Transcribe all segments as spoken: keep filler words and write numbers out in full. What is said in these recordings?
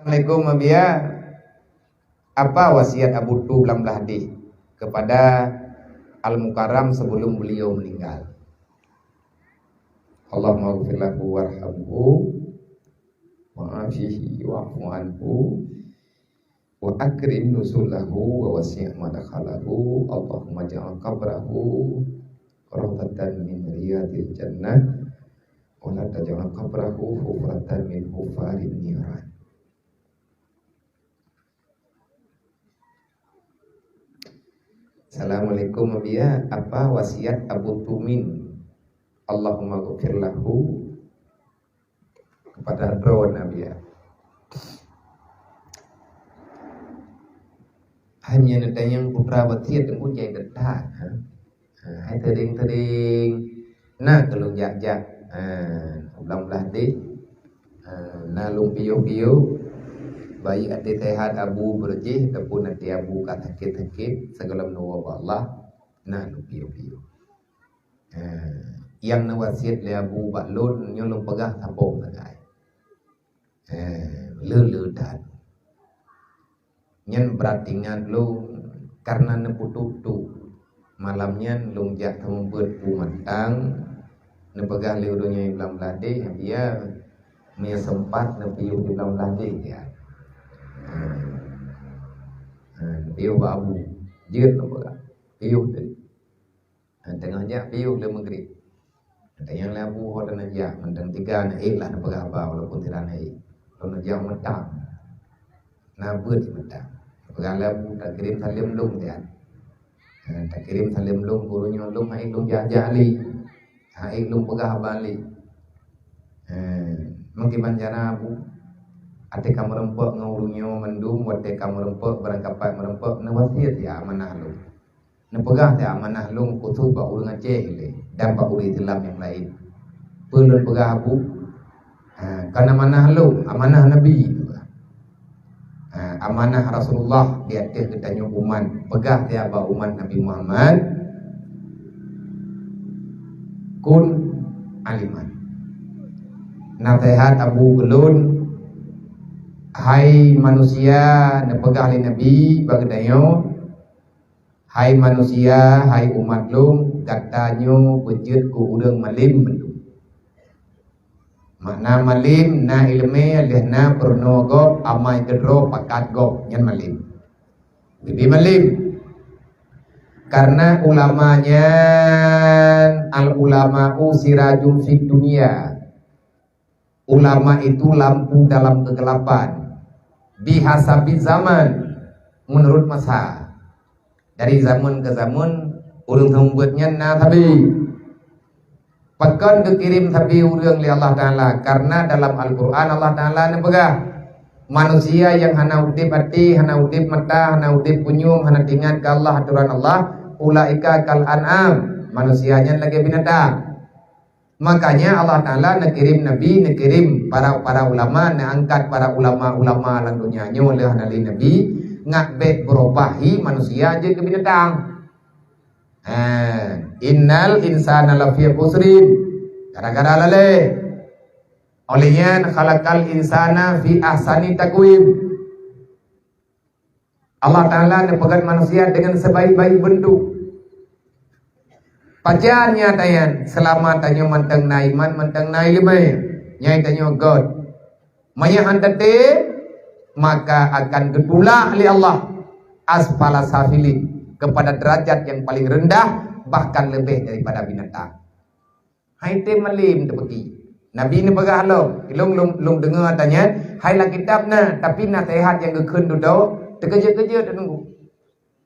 Assalamualaikum, Abiya. Apa wasiat Abu Tu Blang Blahdeh kepada Al-Mukarram sebelum beliau meninggal? Allahumma ighfir lahu warhamhu wa'afihi wa'fu anhu wa akrim nuzulahu wa wasi' madkhalahu. Allahumma ja'al qabrahu rawdatan min riyadil jannah wa la taj'al qabrahu hufratan min hufarin niran. Assalamualaikum, Abiya. Apa wasiat Abu Tumin? Allahumma ghfir lahu kepada droe, Abiya. Hai nyan tanyong putra wasiat teungku jai detak, ha? Ha, hai teuring-teuring. Na keu lôn jak-jak, ha, Blang Blahdeh. Ha, na lôn piôh-piôh. Baik até sehat Abu beureujeih ataupun até Abu ka sakét-sakét, sigohlom neuwoe bak Allah, na lôn piôh-piôh. Ha, nyang neuwasiat lé Abu bak lôn, nyoe lôn peugah saboh sagai. Eh, le-le that. Nyan brat ingat lôn, kareuna neupeutuek-tuek. Malam nyan lôn jak seumeubeuet bu mantang, neupeugah lé ureueng nyang i Blang Blahdeh, Abiya, meunyoe seumpat neupiôh i Blang Blahdeh, ya. Ha. Ha, neupiôh bak Abu. Jeuet neupeugah. Piôh teuh. Ha, teungoh jak piôh lé Maghrib. Tanyong lé Abu ho dan jak, mantong tiga na ék lah neupeugah haba walaupun sira na ék. Lôn jak meutang. Na beuet meutang. Peugah lé Abu takirém saleuem lôn siat. Ha, takirém saleuem lôn, gurunyoe lôn hai lôn jak-jak lé. Hai lôn peugah haba lé. Ha, meukiban cara Abu. Até ka meureumpok ngon ureueng nyoe mandum, watée ka meureumpok, barangkapat meureumpok, neuwasiat ya amanah lôn. Neupeugah teuh amanah lôn khusos bak ureueng Aceh ilée dan bak ureueng Islam nyang laén. Peue lôn peugah Abu? Ha, kon amanah lôn, amanah Nabi. Ha, amanah Rasulullah di ateueh geutanyoe umat. Peugah teuh bak umat Nabi Muhammad, "Kun aliman." Naseuhat Abu keu lôn, hai manusia, neupeugah lé Nabi bak geutanyoe, "Hai manusia, hai umat lôn, gata nyoe beujeuet keu ureueng malém mandum." Makna malém, na iéleumé, lheueh na peurunoe gob, amai keudroe pakat gob, nyan malém. Bibi malém. Karena ulama nyan, al-ulama'u sirajum fid dunya. Ulama itu lampu dalam kegelapan. Bihasabi zaman, menurut masa. Dari zaman ke zaman, ureueng seumeubeuet nyan na sabe. Pakon geukirém sabe ureueng lé Allah Taala? Karena dalam Al-Quran Allah Taala neupeugah, manusia nyang hana udeb até, hana udeb mata, hana udeb punyueng, hana teuingat keu Allah, atoran Allah, ulaika kal an'am, manusia nyan lagée binatang. Makanya Allah Taala neukirém nabi, neukirém para, para ulama, neuangkat para ulama-ulama lam donya nyoe lheueh hana lé nabi, ngat bék beurubah hi manusia jeuet keu binatang. Ha, innal insana lafi khusrin. Gara-gara lalée. Oleh nyan khalaqal insana fi ahsani taqwim. Allah Taala neupeugét manusia dengan sebaik-baik bentuk. Pajan nyata nyan, selama tanyoe mantong na iman, mantong na ileumé, nyai tanyoe göt. Meunyoe han teutem, maka akan geutulak lé Allah asfala safilin, kepada derajat yang paling rendah, bahkan lebih daripada binatang. Hai tem malem teupeuki. Nabi neupeugah lom, lôn, lôn, lôn deungoe ata nyan, hai lam kitab na, tapi naseuhat nyang geukheun dudoe, teukeujot-keujot teungku.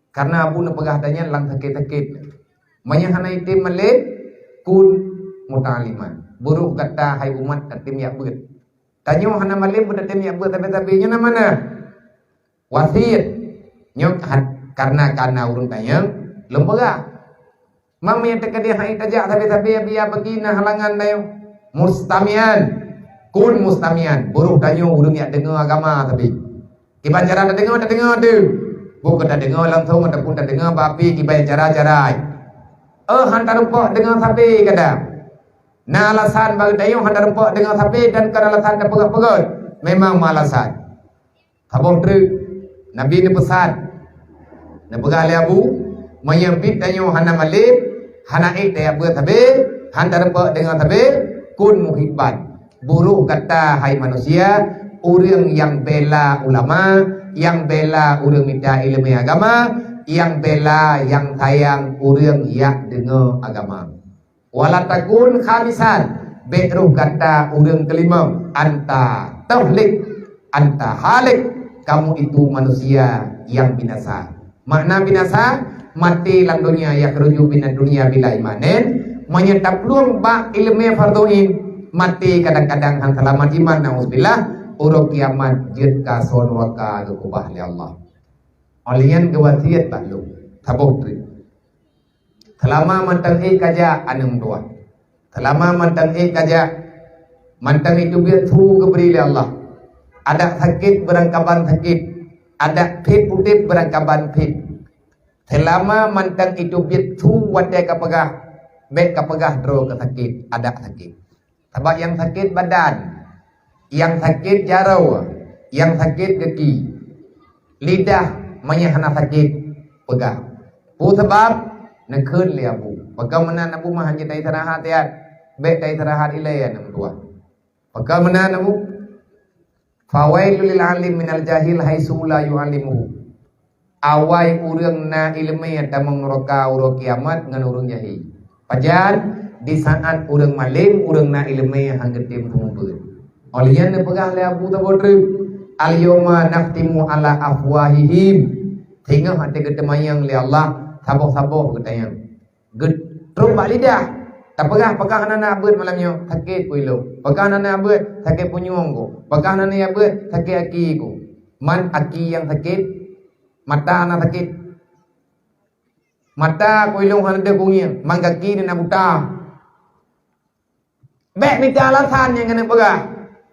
Karena Abu neupeugah ata nyan lam sakét-sakét. Meunyoe hana item malem, kun muta'alliman. Buruk gata hai umat tatem jak beuet. Tanyoe hana malem pun tatem jak beuet sabe-sabe nyan na mana? Wasiet. Nyoe hat-, karena, karena ureuëng tanyong lôn peugah. Mam nyang teukeudeh hai tajak sabe-sabe biya bagi na halangan tanyoe. Mustamian. Kun mustamian. Buruh tanyoe ureuëng nyang deungoe agama sabe. Kiban cara tadeungoe, tadeungoe tu. Bukan tadeungoe langsung ataupun tadeungoe bak api kiban cara-cara. Eh, han tarumpok deungoe sabe kadang. Na alasan bagi tanyoe han tarumpok deungoe sabe dan kon alasan tapeugah-peugah. Memang meualasan. Saboh treuk, Nabi neupeusan, neupeugah lé Abu, meunyoe biet tanyoe hana malem, hana ék tajak beuet sabe, hana tareupok deungoe sabe, kun muhibban. Buroh gata, hai manusia, ureuëng nyang bela ulama, nyang bela ureuëng mita iéleumé agama, nyang bela, nyang sayang ureuëng jak deungoe agama. Wala takun khamisan, bék roh gata ureuëng keulimong, anta tuhlik, anta halik, kamu itu manusia nyang binasa. Makna binasa, maté lam donya, yakhruju minad dunya bila imanin, meunyoe taplueng bak iéleumé fardhu ain, maté kadang-kadang hana seulamat iman, nauzubillah, uroe kiamat jeuet ka asoe nuraka geukeubah lé Allah. Óh lheueh nyan geuwasiet bak lôn, saboh treuk. Seulama mantong ék kajak aneuk meutuwah. Seulama mantong ék kajak, mantong itu biet su geubri lé Allah. Adak sakét beurangkaban sakét, adak phét udeb beurangkaban phét. Seulama mantong itu biet su watée kapeugah, bék kapeugah droe ka sakét, adak sakét. Sabab nyang sakét badan, nyang sakét jaroe, nyang sakét gaki. Lidah meunyoe hana sakét, peugah. Peue sabab? Neukheun lé Abu. Pakon meunan Abu mah hana taistirahat, ya? Bék taistirahat ilée aneuk meutuwah. Pakon meunan Abu? Fawailul lil alim minal jahil haitsu la yu'allimuhu. Awai ureuëng na iéleumé tamong nuraka uroe kiamat ngon ureuëng jahé. Pajan? Di saat ureuëng malem, ureuëng na iéleumé han geutem seumeubeuet. Óh lheueh nyan neupeugah lé Abu saboh treuk, "Al-yauma nakhtimu ala afwahihim." Singoh até geuteumanyong lé Allah, saboh-saboh geutanyong. Geutrok bak lidah. Tapeugah, "Pakon hana na beuet malam nyoe, sakét peue ilong. Pakon hana na beuet, sakét punyueng ku. Pakon hana na beuet, sakét aki ku." Man aki nyang sakét, mata na sakét. Mata ku ilong hana deuh kungieng, man gaki na buta. Bék mita alasan nyang keuneuk peugah.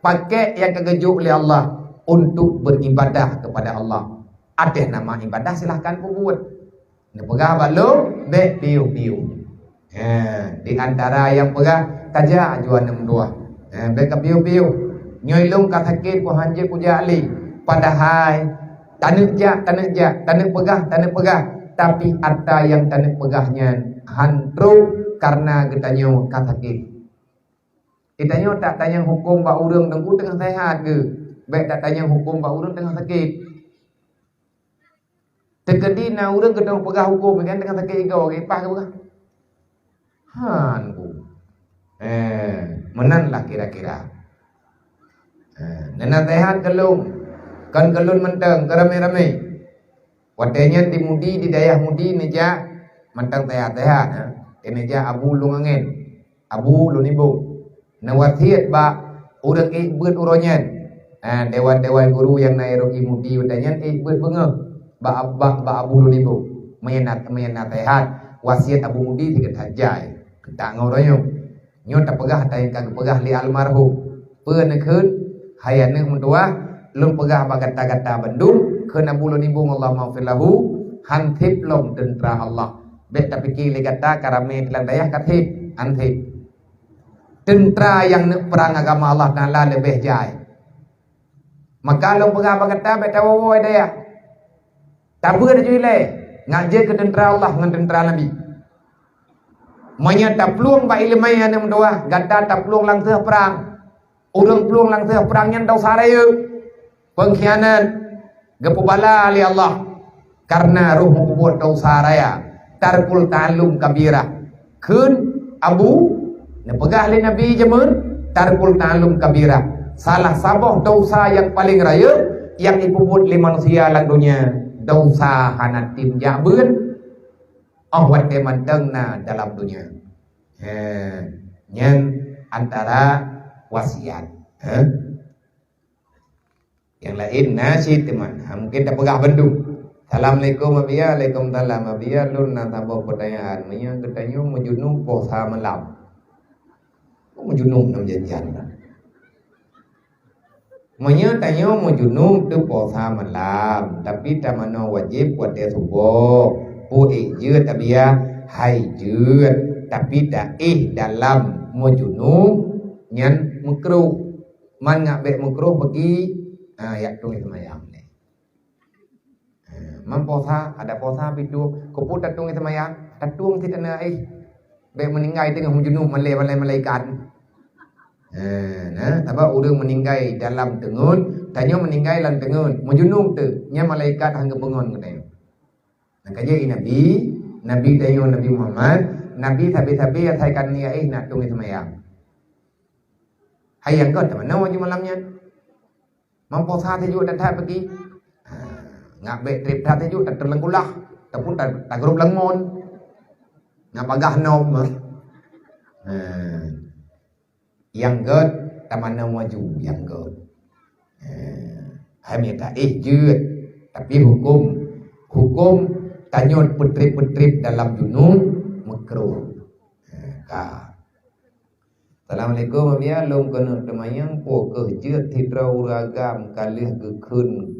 Pakék nyang ka geujok lé Allah untuk beribadah kepada Allah. Até nama ibadah, silahkan peubuet. Neupeugah bak lôn, bék piôh-piôh. Ha, di antara nyang peugah, kajak aju aneuk meutuwah. Ha, bék ka piôh-piôh. Nyoe ilong ka sakét, ku hanjeuet kujak lé. Padahai taneuk jak, taneuk jak, taneuk peugah, taneuk peugah, tapi atra nyang taneuk peugah nyan han trok kareuna geutanyoe ka sakét. Geutanyoe tak tanyong huköm bak ureuëng teungku teungoh seuhat geuh, bék tak tanyong huköm bak ureuëng teungoh sakét. Teukeudi na ureuëng geutanyoe peugah huköm, kan teungoh sakét igoe, geupeugah, han ku. Eh, meunan lah kira-kira. Eh, neunaseuhat keu lôn, kon keu lôn mantong, keu ramé-ramé. Watée nyan di Mudi, di dayah Mudi neujak mantong seuhat-seuhat, ha. Neujak Abu Lôn Angén, Abu Lôn Ibong. Neuwasiet bak ureuëng ék beuet uroe nyan. Ha, dewan-dewan guru nyang na di Mudi watée nyan ék beuet beungoh bak, bak, bak Abu Lôn Ibong. Meunyoe na, meunyoe na seuhat, wasiet Abu Mudi sigoe that jai. Keutak ngon uroe nyoe. Nyoe tapeugah ata nyang ka geupeugah lé almarhum. Peue neukheun? Hai aneuk meutuwah, lôn peugah bak gata-gata bandum, kheun Abu Lôn Ibong, Allahummaghfir lahu, han seb lom teuntra Allah. Bék tapike lé gata ka ramé lam dayah ka seb, han seb. Teuntra nyang neuk prang agama Allah Taala leubeh jai. Maka lôn peugah bak gata, bék tawoe-woe dayah. Tabeuet aju ilée, ngat jeuet keu teuntra Allah ngon teuntra Nabi. Meunyoe taplueng bak iéleumé aneuk meutuwah, gata taplueng lam seueh prang. Ureuëng plueng lam seueh prang nyan desya rayeuk, peungkhianat, geupeubala lé Allah kareuna roh meubuet desya raya, tarkul ta'allum kabirah. Kheun Abu, neupeugah lé Nabi jameun, tarkul ta'allum kabirah. Salah saboh desya nyang paleng rayeuk nyang jipeubuet lé manusia lam donya, desya hana tem jak beuet. Óh watée mantong na dalam donya. He, nyan antara wasiat. He? Nyang laén na cit teuma. Ha, mungkin tapeugah bandum. Assalamualaikum, Abiya. Waalaikumsalam, Abiya. Lôn na saboh peutanyaan. Meunyoe geutanyoe meujunub posa malam. Meujunub nam janjian. Meunyoe tanyoe meujunub teuposa malam, tapi tamanoe wajéb watée suboh, peue ék jeuet, Abiya? Hai jeuet, tapi taéh dalam meujunub nyan meukruh. Man ngat bék meukruh bagi, ha, jak tueng seumayang lé. Memposa, ada posa pih tueng. Keupeue tatueng seumayang? Tatueng cit aneuk, eh. Bèk meuninggai teungoh meujunub malèe-malèe malaikat. Eh, nah, sabab ureueng meuninggai dalam teungeut, tanyoe meuninggai lam teungeut, meujunub teuh, nyan malaikat han geupeungon keu tanyoe. Nah, ka jeuet Nabi, Nabi tanyoe Nabi Muhammad, Nabi sabe-sabe asai ka niat, eh, nak tueng seumayang. Hai nyang göt, tamanoe ju malam nyan. Memposa teuh ju that-that peugi. Ha, ngat bèk trép that teuh ju, tateueng lam kulah, ataupun ta-, tagrôp lam mon. Ngat bagaih nop mah. Ha. Nyang göt, tamanoe ju, nyang göt. Ha. Hai mita, eh, jeuet. Tapi huköm, huköm tanyoe peutrép-peutrép dalam junub makruh. Ha, ka. Assalamualaikum, Abiya. Lôn keuneuk teumanyong, peue keuh jeuet sidroe ureueng agam ka lheueh geukheun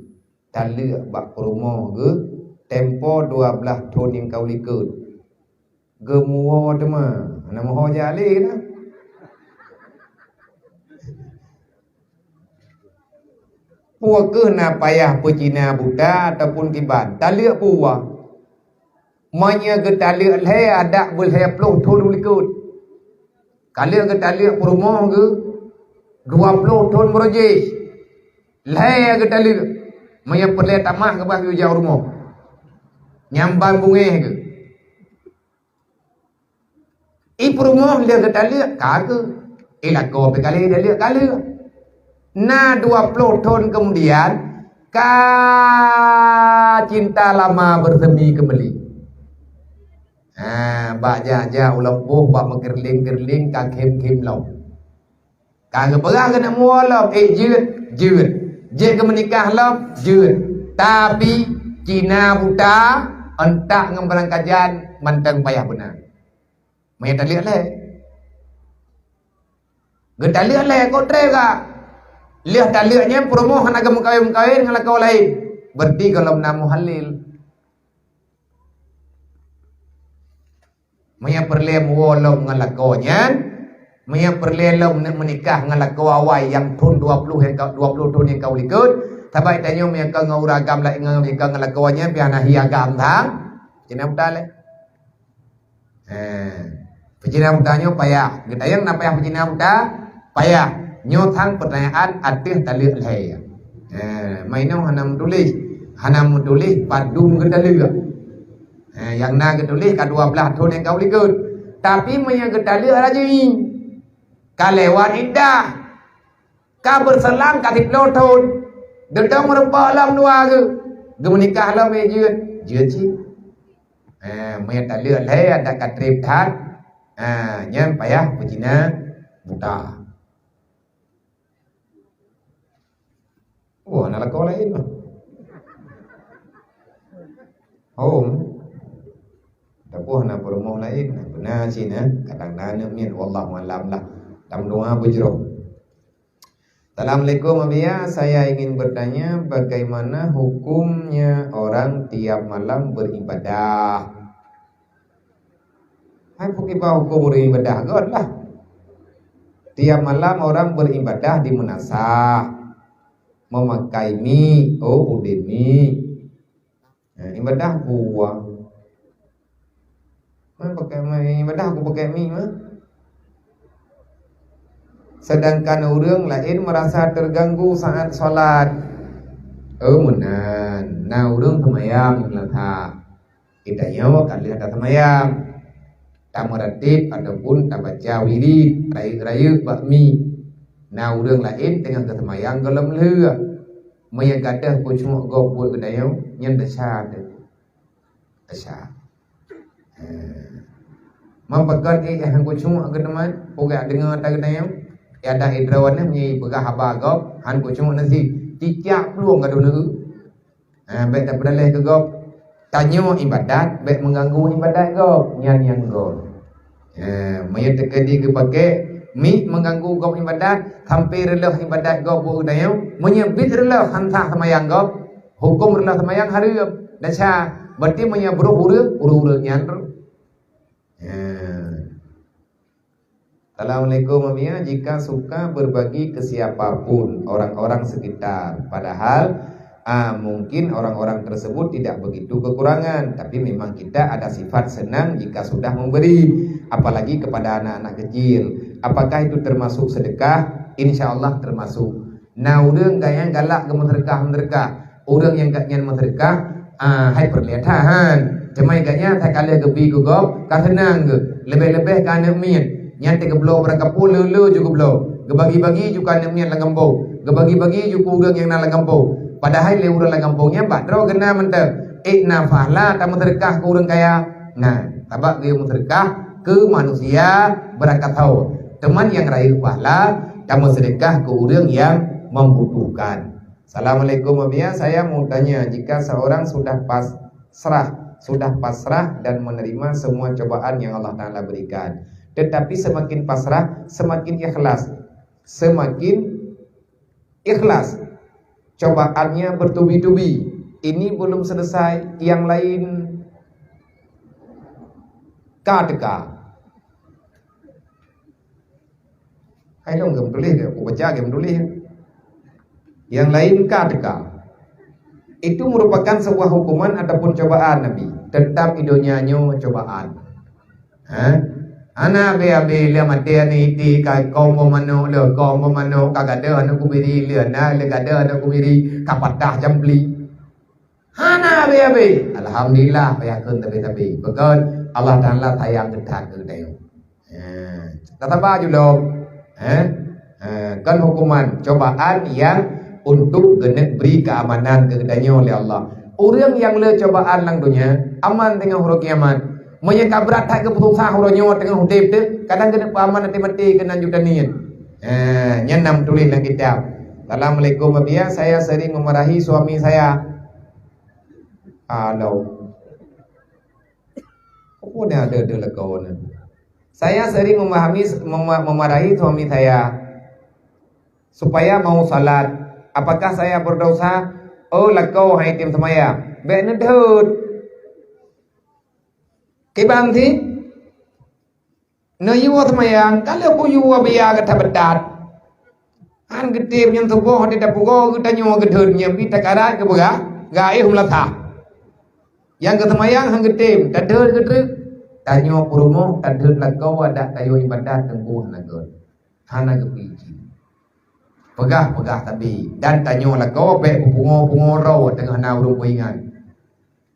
taleuek bak peurumoh geuh, tempo dua blaih thon nyang ka u likot? Geumuwoe teuma, hana meuho jak lé na. Peue keuh na payah peucina buta ataupun kiban? Taleuek peue? Meunyoe geutaleuek lhèe, adak beulhèe ploh thon u likot. Ka lheueh geutaleuek peurumoh geuh, dua ploh thon meureuh jih. Lhèe geutaleuek. Meunyoe peureulèe tamah, keubah geujak u rumoh. Nyan ban beungèh geuh. I peurumoh lheueh geutaleuek, ka keuh. I lakoe pih ka lheueh taleuek, ka lheueh. Na dua ploh thon keumudian, ka cinta lama bersemi kembali. Ha, bak jak-jak u lampôh, bak meukeureuling-keureuling, ka khém-khém lom. Ka geupeugah keuneuk muwoe lom, eh, jeuet, jeuet. Jeuet keu meunikah lom, jeuet. Tapi, cina buta, euntak ngon beurangkajan, mantong payah beuna. Meunyo taleuek lhèe. Geutaleuek lhèe, kok trép ka. Lheueh taleuek nyan, peurumoh hana geumeukawen-meukawen ngon lakoe laén. Berarti gohlom na muhalil. Meunyo peureulèe muwoe lom ngon lakoe nyan, meunyo peureulèe lom meunikah ngon lakoe awai nyang thon dua ploh nyang ka, dua ploh thon nyang ka u likot, sabab tanyoe meunyo ka ngon ureueng agam laén, ngon, meunyo ka ngon lakoe nyan pih hana hi agam sang, cina buta lé. Eh, peucina buta nyoe payah. Geutanyong na payah peucina buta? Payah. Nyoe sang peutanyaan ateueh taleuek lhèe. Eh, ma inoe hana meutuléh. Hana meutuléh padum geutaleuek. Eh, nyang na geutuléh ka dua blaih thon nyang ka u likot. Tapi meunyo geutaleuek rajin, ka lewat iddah, ka beuseulang ka siploh thon, geutong meurumpok lom dua geuh, geumeunikah lom, eh, jeuet, jeuet cit. Eh, meunyo taleuek lhèe adak ka trép that, eh, nyan payah peucina buta. Oh, na lakoe laén mah. Hom. Tapi na peurumoh laén, na beuna cit na, kadang na aneuk miet, wallahu alam lah. Tameudoa beujroh. Assalamualaikum, Abiya. Saya ingin bertanya, bagaimana hukumnya orang tiap malam beribadah? Hai, peue kiban huköm ureueng ibadah göt lah. Tiap malam orang beribadah di meunasah, memakai mi, oh, udeb mi. Nah, ibadah buah. Meupakai, ibadah aku pakai mi mah. Sedangkan ureueng laén meurasa teuganggu saat salat. Oh, meunan. Na ureueng seumayang meunasah. Geutanyoe ka lheueh taseumayang, tameuratéb ataupun tabaca wirid rayeuk-rayeuk bak mi. Na ureueng laén teungoh geuseumayang gohlom lheueh. Meunyo gadôh khusyuk gob buet geutanyoe, nyan desya teuh. Desya. Eh. Meupakat éh han khusyuk geuteumé, peugah deungoe ata geutanyoe. Ya dah idroe nyan meunyo peugah haba gob, han khusyuk nasi. Cicak plueng gadôh neu. Ha, bèk tapeudaleh keu gob. Tanyoe ibadat, bèk meuganggu ibadat gob. Nyan nyang gob. Ha, meunyoe teukeudi geupaké mi meuganggu gob ibadat, sampai reuloh ibadat gob buet geutanyoe, meunyoe bit reuloh han sah seumayang gob, huköm reuloh seumayang hareuem, desya. Berarti meunyoe brôh ureueng, ureueng-ureueng nyan roh. Ha. Assalamualaikum, Mak Mia. Jika suka berbagi ke siapapun orang-orang sekitar, padahal Ah, mungkin orang-orang tersebut tidak begitu kekurangan, tapi memang kita ada sifat senang jika sudah memberi, apalagi kepada anak-anak kecil. Apakah itu termasuk sedekah? Insya Allah termasuk. Na ureuëng nyang galak geumeuseudeukah-meuseudeukah, ureuëng nyang gobnyan meuseudeukah, ah, hai peureulée that. Teuma gobnyan hai ka lheueh geubi keu gob, ka seunang geuh, leubeh-leubeh keu aneuëk miet. Nyan teugeubloe barangkapeue le-le ju geubloe. Geubagi-bagi ju keu aneuëk miet lam gampông. Geubagi-bagi ju keu ureuëng nyang na lam gampông. Padahai lé ureuëng lam gampông nyan bak droe geuh na mantong. Ék na pahala tameuseudeukah keu ureuëng kaya? Na, sabab geuyue meuseudeukah keu manusia beurangkat tho. Teuma nyang rayeuk pahala tameuseudeukah keu ureuëng nyang membutuhkan. Assalamualaikum, Abiya. Saya mau tanya, jika seorang sudah pasrah, sudah pasrah dan menerima semua cobaan yang Allah Ta'ala berikan, tetapi semakin pasrah, semakin ikhlas, semakin ikhlas, cobaannya bertubi-tubi, ini belum selesai, yang lain ka teuka. Hai lôn geutuléh, aku baca geutuléh. Yang lain ka teuka. Itu merupakan sebuah hukuman ataupun cobaan Nabi. Tetap di donya nyoe cobaan. Ha? Hana abé-abé lé maté aneuk iti ka kong boh manok le, kong boh manok ka gadôh aneuk kubiri le, na le gadôh aneuk kubiri ka patah jampli. Hana abé-abé. Alhamdulillah, payah kheun tapi-tapi. Pakon Allah Taala sayang geutanyoe. Ha, tasaba ju lom. Ha? Ha, kon hukuman, cobaan yang untuk geuneuk bri keamanan keu geutanyoe lé Allah. Ureuëng nyang le cobaan lam donya, aman teungoh uroe kiamat. Meunyoe ka brat that geupeususah uroe nyoe teungoh udeb teuh, kadang geuneuk peuaman até maté keunan juta niet. Ha, nyan na meutuléh lam kitab. Assalamualaikum, Abiya. Saya sering memarahi suami saya. Halo. Apa ni ada-ada lakoe ni? Saya sering memahami, mema-, memarahi suami saya supaya mau salat. Apakah saya berdosa? Oh, lakoe hai tem seumaya. Bék neudhôt. Kiban sih? Neuyue seumayang, ka lheueh kuyue biya gata beudat. Han geutem nyang tuboh di tapugoe geutanyoe geudhôt nyang bi takarat keubeurah, gaéh meulathah. Nyang geuseumayang han geutem, tadhôt geutreuk, tanyoe peurumoh, tadhôt lakoe adak kayue ibadat teungku hana gét. Hana geupiji. Peugah-peugah tabi, dan tanyoe lakoe bék peupungo-pungo droe teungoh na ureuëng peuingat.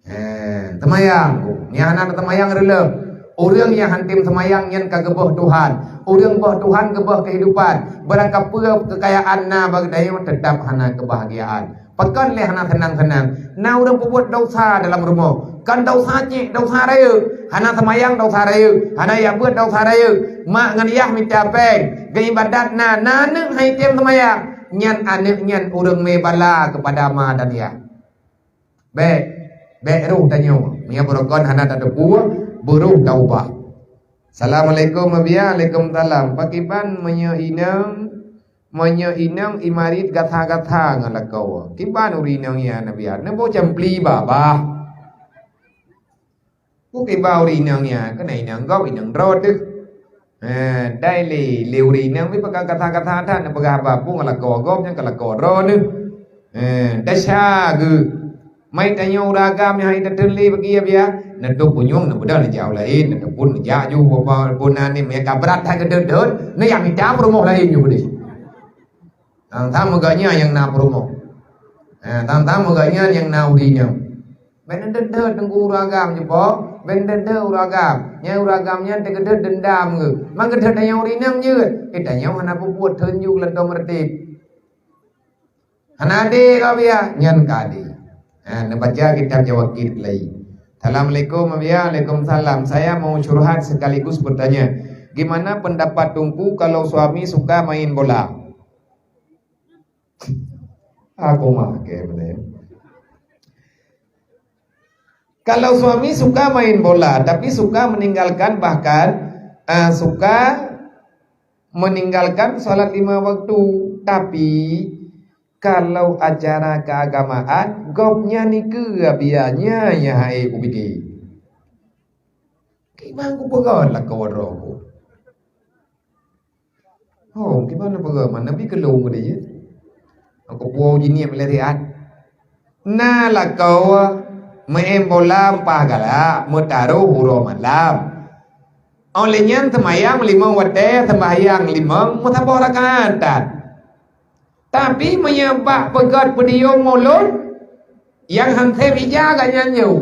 Eh, teumayang. Nyang hana teumayang reuleueng. Ureuëng nyang han tem teumayang nyan ka geuboh Tuhan. Ureuëng boh Tuhan geuboh keuhidupan. Barangkapeue keukayaan na bak geutanyoe, teutap hana keubahgiaan. Pakon lé hana seunang-seunang? Na ureuëng peubuet desya dalam rumoh. Kon desya cit, desya rayeuk. Hana teumayang desya rayeuk. Hana jak beuet desya rayeuk. Mak ngon yah mita péng. Geuibadat na, na aneuëk han tem teumayang. Nyan aneuëk nyan ureuëng mé bala keupada ma dan yah. Bék, bék roh tanyoe. Meunyoe beurokon hana tateupeue, beuroh taubah. Assalamualaikum, Abiya. Waalaikumsalam. Pakriban meunyoe inong, meunyoe inong imarit gata-gata ngon lakoe? Kiban ureuëng inong nyan, Abiya? Neuboh campli babah. Bukon ba ureuëng inong nyan, keuneuk inong gob, inong droe teuh. Ha, dai lé, lé ureuëng inong meupeugah kata-kata that, neupeugah haba peue ngon lakoe gob nyan, keu lakoe droe neuh. Ha, desya geuh. Mai tanyoe ureuëng agam nyang hai tateun lé bagi ya biya. Neutôb punyueng, neubeudôh neujak u laén, neutôb pun neujak ju, peue na ni, meunyoe ka brat that geudeuet-deuet, neujak mita peurumoh laén ju beudeh. Tang-tang meuganyan nyang na peurumoh. Ha, tang-tang meuganyan nyang na ureuëng inong. Bék neudeuet-deuet teungku ureuëng agam jipok, bék neudeuet-deuet ureuëng agam. Nyan ureuëng agam nyan teugeudeuet deundam geuh. Man geudeuet tanyoe ureuëng inong jeuet. Eh, tanyoe hana peubuet teunjuk lam tom reuteb. Hana adé kau biya, nyan ka adé. Ha, neubaca kitab Jawakid lagi. Assalamualaikum, Abiya. Waalaikumsalam. Saya mau curhat sekaligus bertanya. Gimana pendapat Teungku kalau suami suka main bola? Aku mah ke bener. Kalau suami suka main bola, tapi suka meninggalkan, bahkan, eh, suka meninggalkan salat lima waktu, tapi kalau acara keagamaan, gobnyan nikeue biya nyan nyang hai kupike. Kiban kupeugah lakoe droe ku. Oh, kiban peugah, mana bi keulong geude je. Aku puwoe jinie meulariat. Na lakoe meu'en bola, meupah galak, meutaroh uroe malam. Óh lheueh nyan seumayang limong watée, seumbahyang limong, meusaboh rakaat that. Tapi meunyoe bak peugét peudiyong mulod, nyang han sép ija gobnyan nyoe.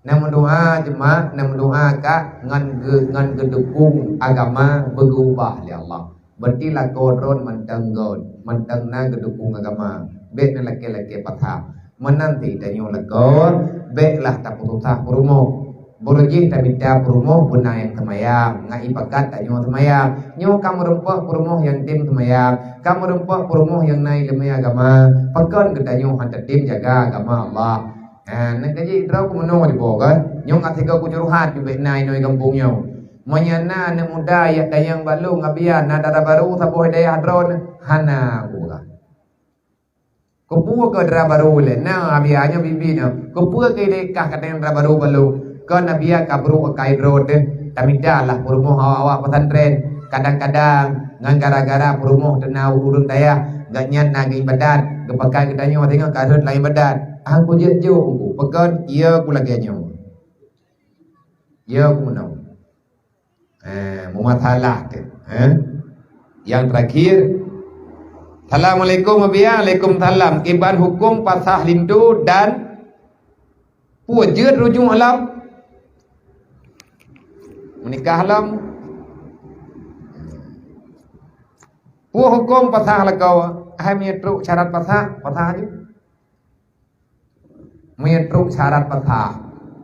Na meudoa jeumaat, na meudoa kah ngon geu-, ngon geudukong agama beugeubah lé Allah. Berarti lakoe droe mantong göt, mantong na geudukong agama. Bék na lakée-lakée pasah. Meunan cit tanyoe lakoe, bék lah tapeususah peurumoh. Beurujih tamita peurumoh beuna nyang seumayang, ngat ipakat tanyoe seumayang. Nyoe ka meurumpok peurumoh nyang tem seumayang, ka meurumpok peurumoh nyang na ileumé agama. Pakon geutanyoe han tatem jaga agama Allah? Ha, na kaji droe keu meunoe dipo kan? Nyoe ka sigoe keujuruhan jubek na inoe gampông nyoe. Meunyoe na aneuk muda yak dayang balong abia na dara barô saboh dayah droe, hana gura. Keupeue keu dara barô lé? Na abia nyoe bibi nyoe. Keupeue keu ideh kah kadang dara barô balong? Kon abia ka brok akai droe teuh. Tamita lah peurumoh awak-awak pesantren. Kadang-kadang ngon gara-gara peurumoh teuna ureuëng dayah, gobnyan na geuibadat, geupakai geutanyoe singoh ka rhot lam ibadat. Hang kujeuet jok ku, pakon iya ku lagée nyoe. Iya ku meunoe. Eh, meumasalah teuh. Eh? Yang terakhir, Assalamualaikum, Abiya. Waalaikumsalam. Kiban huköm pasah linto dan peue jeuet rujung lom? Meunikah lom. Peue huköm pasah lakoe? Hai meunyoe trok syarat pasah, pasah aju. Meunyoe trok syarat pasah,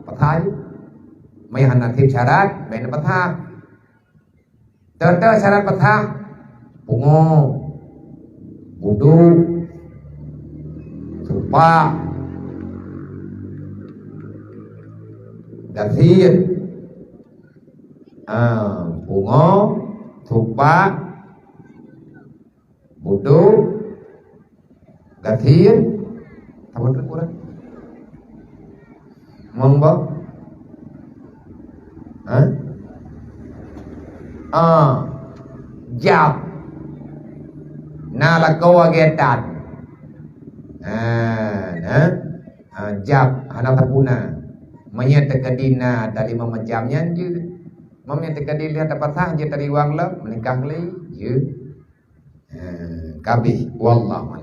pasah aju. Meunyoe hana trok syarat, bék na pasah. Teuntée syarat pasah, pungo, budok, supak, gasien. Ah, pungo, supak, budok, gasien, saboh teuk ureuëng. Mong boh? Ha? Ah, jab. Na lakoe lagée tan. Ha, na. Ha, jab hana tapuna. Meunyoe teukeudi na dari macam nyan jeuet. Meunyoe teukeudi lheueh tapasah jeuet dari wang lom, meunikah lé jeuet. Ha, kabeh. Wallahu